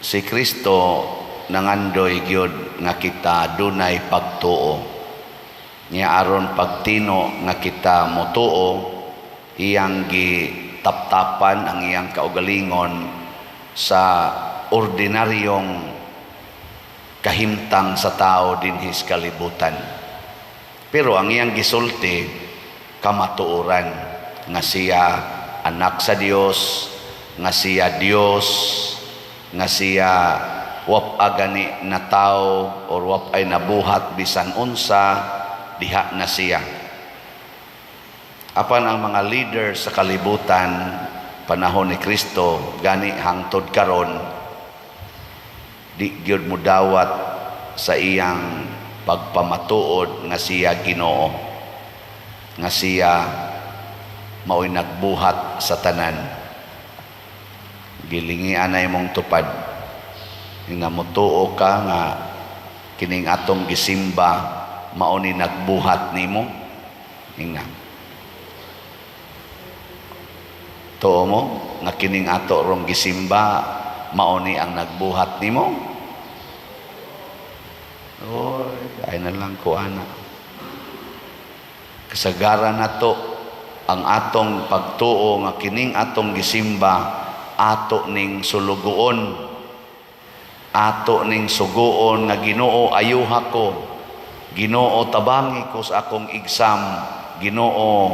Si Kristo nangandoy gyud nga kita dunay pagtuo. Nya aron pagtino nga kita motuo, iyang gitaptapan ang iyang kaugalingon sa ordinaryong kahimtang sa tao dinhi sa kalibutan. Pero ang iyang gisulti kamatuoran nga siya anak sa Dios, nga siya Dios, nga siya wapa gani na tao or wapay nabuhat bisan unsa diha na siya. Apan ang mga leader sa kalibutan panahon ni Kristo gani hangtod karon, di gyud modawat sa iyang pagpamatuod nga siya Ginoo, nga siya mao'y nagbuhat sa tanan. Gilingian na imong tupad nga motuo ka nga kining atong gisimba mao ni nagbuhat nimo. Ingna, tuo mo nga kining ato rong gisimba mao ni ang nagbuhat nimo? Oy, ay na lang ko ana. Kasagaran nato ang atong pagtuo nga kining atong gisimba ato ning sulugoon, ato ning suguon nga Ginoo, ayuha ko, Ginoo, tabangi ko sa akong exam, Ginoo,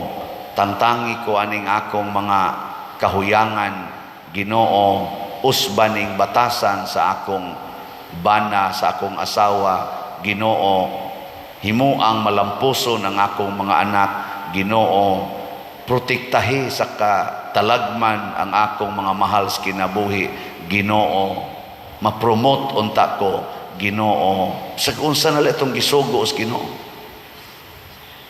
tantangi ko aning akong mga kahuyangan, Ginoo, usbaning batasan sa akong bana, sa akong asawa, Ginoo, himuang malampuson ang akong mga anak, Ginoo, protektahi sa katalagman ang akong mga mahal sa kinabuhi, Ginoo, ma-promote unta ko, Ginoo, sa unsa na lang itong gisugo sa Ginoo.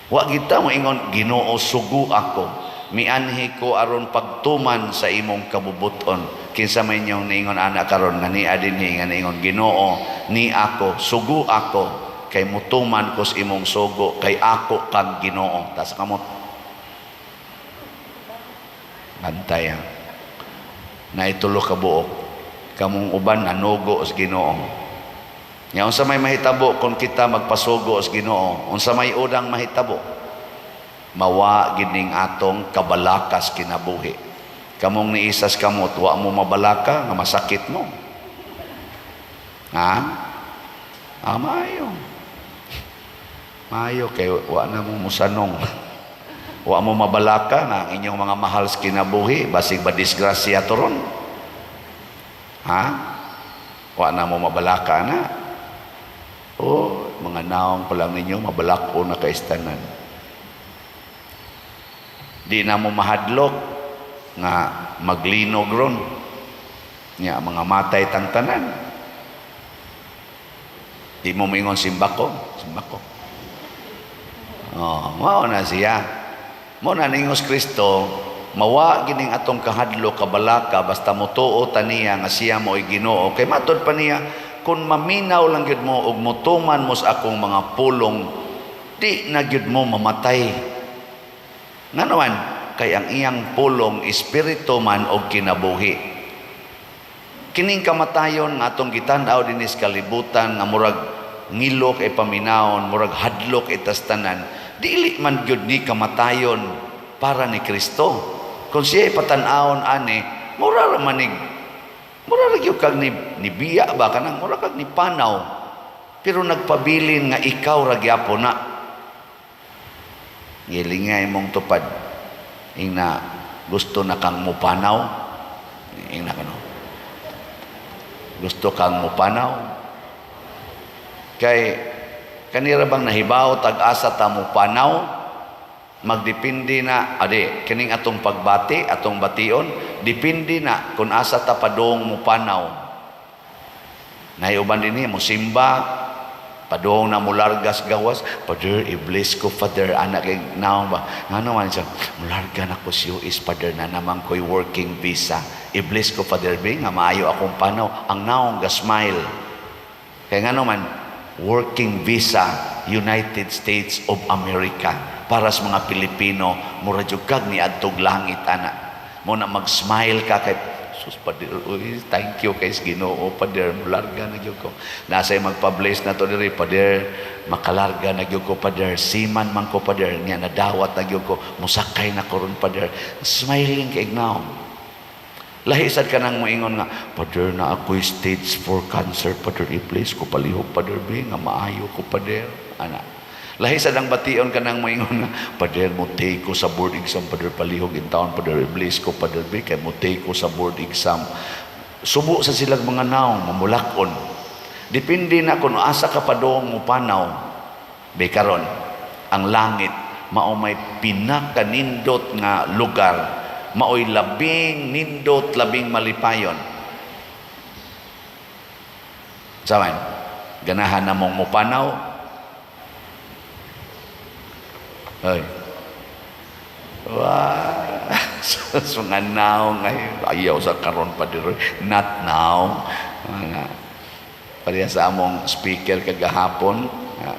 Wa kita moingon, "Ginoo, sugo ako, mianhi ko aron pagtuman sa imong kabubuton." Kinsa may inyong niingon ana karon nga niya dinhi nga niingon, "Ginoo, ni ako, sugo ako kay mutuman ko sa imong sugo kay ako kang Ginoo"? Tas kamot. Bantay ha. Naitulo ka buok. Kamong uban nanugo sa Ginoo. Nya unsa may mahitabo kung kita magpasugo sa Ginoo? Unsa may udang mahitabo? Mawa gining atong kabalakas kinabuhi. Kamong niisas kamot, wa mo mabalaka nga masakit mo. Ha? Ah, maayo. Maayo kay wa na mo musanong. Wa mo mabalaka nga ang inyong mga mahal sa kinabuhi basig ba disgrasya turon. Ha? Wa na mo mabalaka na. Oh, mga naong pa lang ninyo mabalako na kaistanan. Di na mo mahadlok nga maglinog ron. Nya mga matay tang tanan. Di mo moingon, "Simba ko, simba ko." Oh, mao na siya. Mo na ningos Kristo, mawa gining atong kahadlok, kabalaka, basta motuo ta niya nga siya mo'y Ginoo. Kay matod pa niya, "Kung maminaw lang gyud mo ug motuman mo sa akong mga pulong, di na gyud mo mamatay." Ngano man? Kay ang iyang pulong espiritu man og kinabuhi. Kining kamatayon nga atong gitan-aw dinhi sa kalibutan nga murag ngilok e paminawon, murag hadlok itas tanan, dili man gyud ni kamatayon para ni Kristo. Kung siya ipatan-awon ani, mura ra manig mura ra gyud kag ni biya ba, kanang mura kag ni panaw. Pero nagpabilin nga ikaw ra gyapon na. Gilingay mong tupad. Ingna, gusto na kang mupanaw. Ingna kano. Gusto kang mupanaw. Kay kanira bang nahibaw tag-asa ta mupanaw, magdepende na adi kining atong pagbati, atong bation, depende na kung asa ta padung mupanaw. Nay uban dinhi mo simba, padung na mulargas gawas, "Father, i-bless ko, Father," anak kay naong ba ngano man siya, "Mularga na ko si US, Father, na naman ko'y working visa, i-bless ko, Father B, nga maayo akong panaw." Ang naong ga smile kay ngano man, working visa, United States of America, para sa mga Pilipino mura jud kag niadtog langit ana mo na mag-smile ka kay Sus, pader, uy, thank you kay Ginoo, pader, mularga na gyud ko. Nasa magpa-bless na to diri, pader, makalarga na gyud ko, pader, seaman man ko, pader, nya nadawat na gyud ko, musakay na ko ron, pader. Smiling kay naong. Lahi sad ka nang moingon nga, "Pader, na ako'y stage 4 cancer, pader, i-bless ko palihog, pader, be, nga maayo ko, pader." Ana. Lahi sad ang bation ka nang moingon nga, "Pader, mo take ko sa board exam, pader, palihog in town, pader, i-bless ko, pader, be, kay mo take ko sa board exam." Subo sa silang mga naong, mamulakon. Depende na kung asa ka padong mo panaw. Be karon, ang langit, mao may pinakanindot nga lugar, maoy labing nindot, labing malipayon. Saman, ganahan na mong mupanaw? Ay. Wah, so nga now ngayon. Ayaw sa karon pa diri. Not now. Mga pareha sa among speaker kagahapon,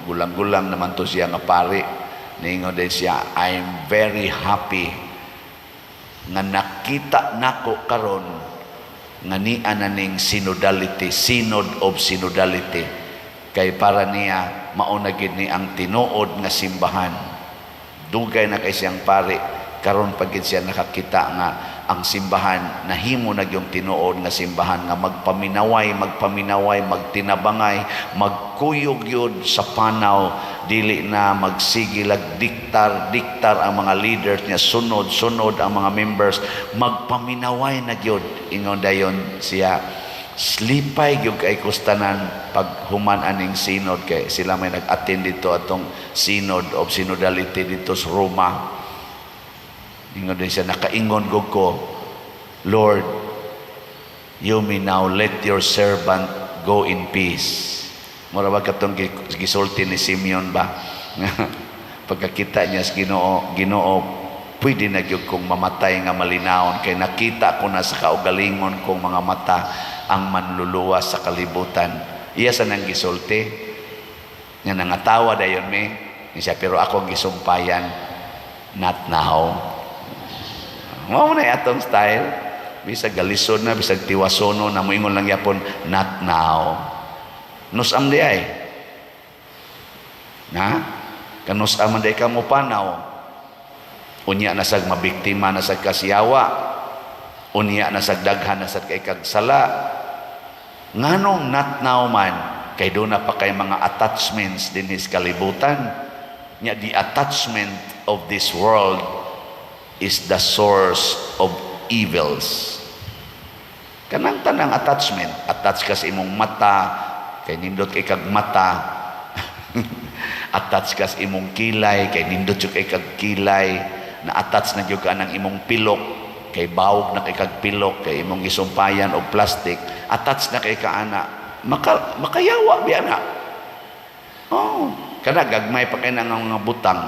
gulang-gulang naman to siya nga pari. Ningon din siya, "I'm very happy nga nakita nako karon nga niya na ning synodality, synod of synodality." Kay para niya, mao na gid ni ang tinuod nga simbahan. Dugay na kay siyang pari, karon pa gid siya nakakita nga ang simbahan nahimo na gyung tinuod nga simbahan nga magpaminaway, magpaminaway, magtinabangay, magkuyog yun sa panaw, dili na magsige lag diktar, diktar ang mga leaders niya, sunod, sunod ang mga members, magpaminaway na gyud. Ingon dayon siya, lipay gyud kay kustanan pag human aning synod kay sila may nag-attend dito atong synod of synodality dito sa Roma. Ingon din siya, "Nakaingon gud ko, 'Lord, you may now let your servant go in peace.'" Mura ba katong gisulti ni Simeon ba? Pagkakita niya sa Ginoo, "Ginoo, pwede na gyud kong mamatay nga malinawon kay nakita ko na sa kaugalingon kong mga mata ang manluluwas sa kalibutan." Iya sa nang gisulti. Nga nangatawa dayon mi. Siya, pero ako gisumpayan, not now. Mao na atong style. Bisag galisod na, bisag tiwasono na, moingon lang yapon, "Not now." Nusam di ay. Na? Kanusam man di ka mo panaw. Unya na sag mabiktima na sag kasiyawa. Unya na sag daghan na sad kay kag sala. Nganong not now man? Kay doon na pa kay mga attachments din his kalibutan. Nya the attachment of this world is the source of evils. Kanang tanang attachment, attach ka sa imong mata, kay nindot kay kag mata. Attach ka sa imong kilay, kay nindot jud kay kag kilay. Na-attach na gyud ka nang imong pilok, kay bawog na kay kag pilok, kay imong gisumpayan og plastic. Attach na kay ka ana. Makayawa biya na. Oh, kana gagmay pa kay nang mga butang.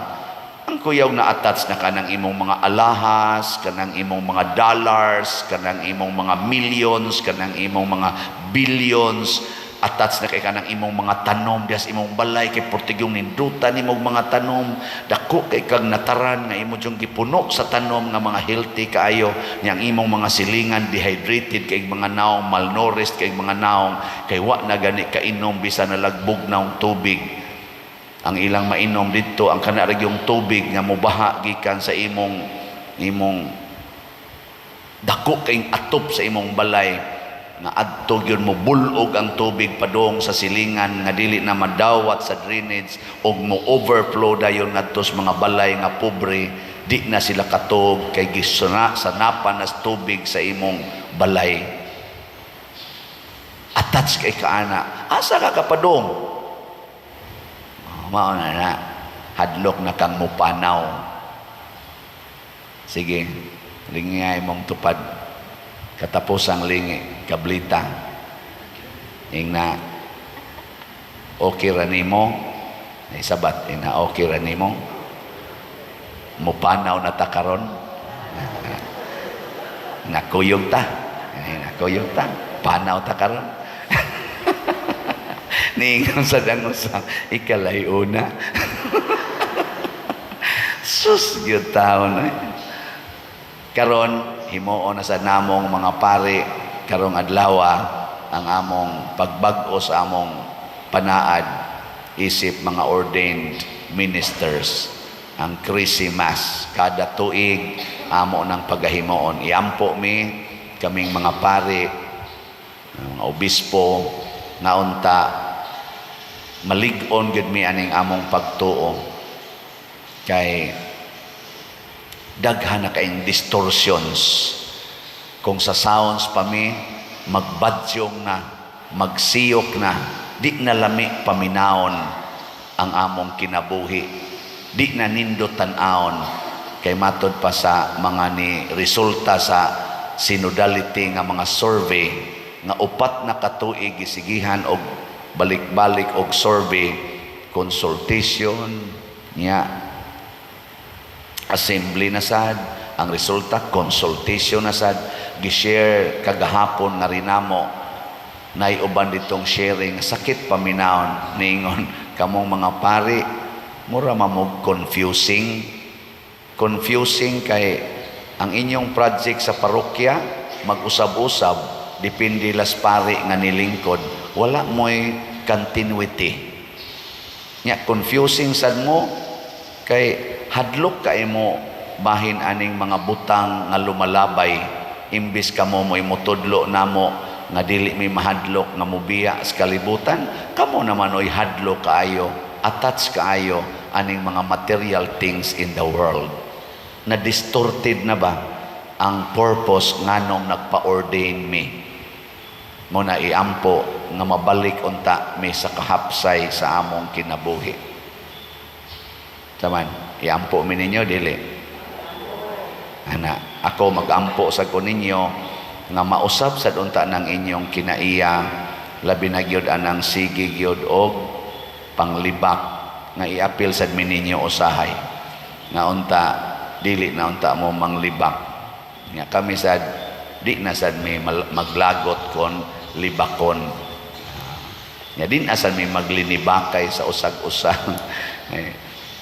Ang kuyaw na attach na kanang imong mga alahas, kanang imong mga dollars, kanang imong mga millions, kanang imong mga billions, attach na kay kanang imong mga tanom dias imong balay kay portigyong nindutan imong mga tanom, dako kay kag nataran nga imo jung gipuno sa tanom nga mga healthy kaayo. Nya ang imong mga silingan dehydrated kay mga naong, malnourished kay mga naong, kay wa na gani kainom bisan nalagbog naong tubig. Ang ilang mainom dito ang kana ra yung tubig nga mobaha gikan sa imong imong dako kay atop sa imong balay nga adto gyud mo bulog ang tubig padung sa silingan nga dili na madawat sa drainage og mo overflow dayon ngadto sa mga balay nga pobre. Di na sila katog kay gisuna sanapan na sa tubig sa imong balay. Attach kay kaana, asa ka kapadong? Oh, mao na na hadlok na kang mupanaw. Sige, lingay mong tupad katapusang lingi kablita. Ingna, "Okay ra nimo?" Ay sabat, ingna, "Okay ra nimo? Mupanaw na ta karon?" Nakuyog ta. Ay, nakuyog ta, panaw ta karon. Niingon sa dango sa ikalay una. Sus, gyud taon eh. Karon Himuon na sa namong mga pari karong adlaw ang among pagbag-o sa among panaad isip mga ordained ministers, ang Christmas kada tuig amo ng pagahimuon. Iampo mi kaming mga pari, mga obispo, nga unta malig-on gyud mi aning among pagtuo kay daghan na kaayong distortions. Kung sa sounds pa mi, magbadyong na, magsiyok na, di na lami paminawon ang among kinabuhi, di na nindot tan-awon kay matod pa sa mga ni resulta sa synodality nga mga survey nga 4 na katuig gisigihan og balik-balik og survey, consultation niya, assembly na sad ang resulta, consultation na sad. Gi-share kagahapon nga rinamo nay uban ditong sharing, sakit paminawon. Niingon, "Kamong mga pari mura mamog confusing, confusing kay ang inyong project sa parokya mag-usab-usab, depende las pari nga nilingkod, wala mo'y continuity nya. Confusing sad mo kay hadlok kay mo bahin aning mga butang nga lumalabay, imbis kamo mo'y motudlo namo nga dili mi mahadlok nga mobiya sa kalibutan, kamo naman oy hadlok kaayo, attached kaayo aning mga material things in the world." Na distorted na ba ang purpose nganong nagpa-ordain mi? Mo na iampo nga mabalik unta mi sa kahapsay sa among kinabuhi. Taman, iampo mi ninyo, dili? Ana, ako magampo sa ko ninyo nga mausab sad unta ng inyong kinaiya, labi na gyud anang sige gyud og panglibak, nga iapil sad mi ninyo usahay nga unta dili na unta mo manglibak, nga kami sad di na sad mi maglagot kon libakon nga din asad mi maglinibakay sa usag-usa. Eh,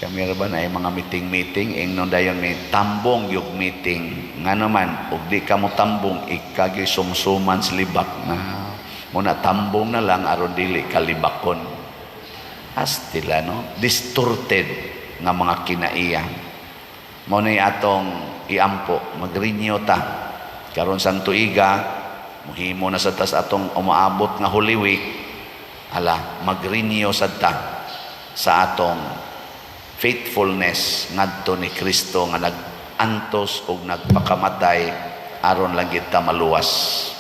kami ra ba na mga meeting-meeting, ingnon dayon may tambong yung meeting, nga naman og di ka mo tambong, ikagyoy sumsuman sa libak na muna, tambong na lang aron dili kalibakon. Astila, no? Distorted nga mga kinaiya. Mo na atong iampo, mag-renew ta karon sang tuiga, muhimo na sa tas atong umaabot nga Holy Week. Ala, mag-renew sad ta sa atong faithfulness ngadto ni Kristo nga nag-antos ug nagpakamatay aron lang kita maluwas.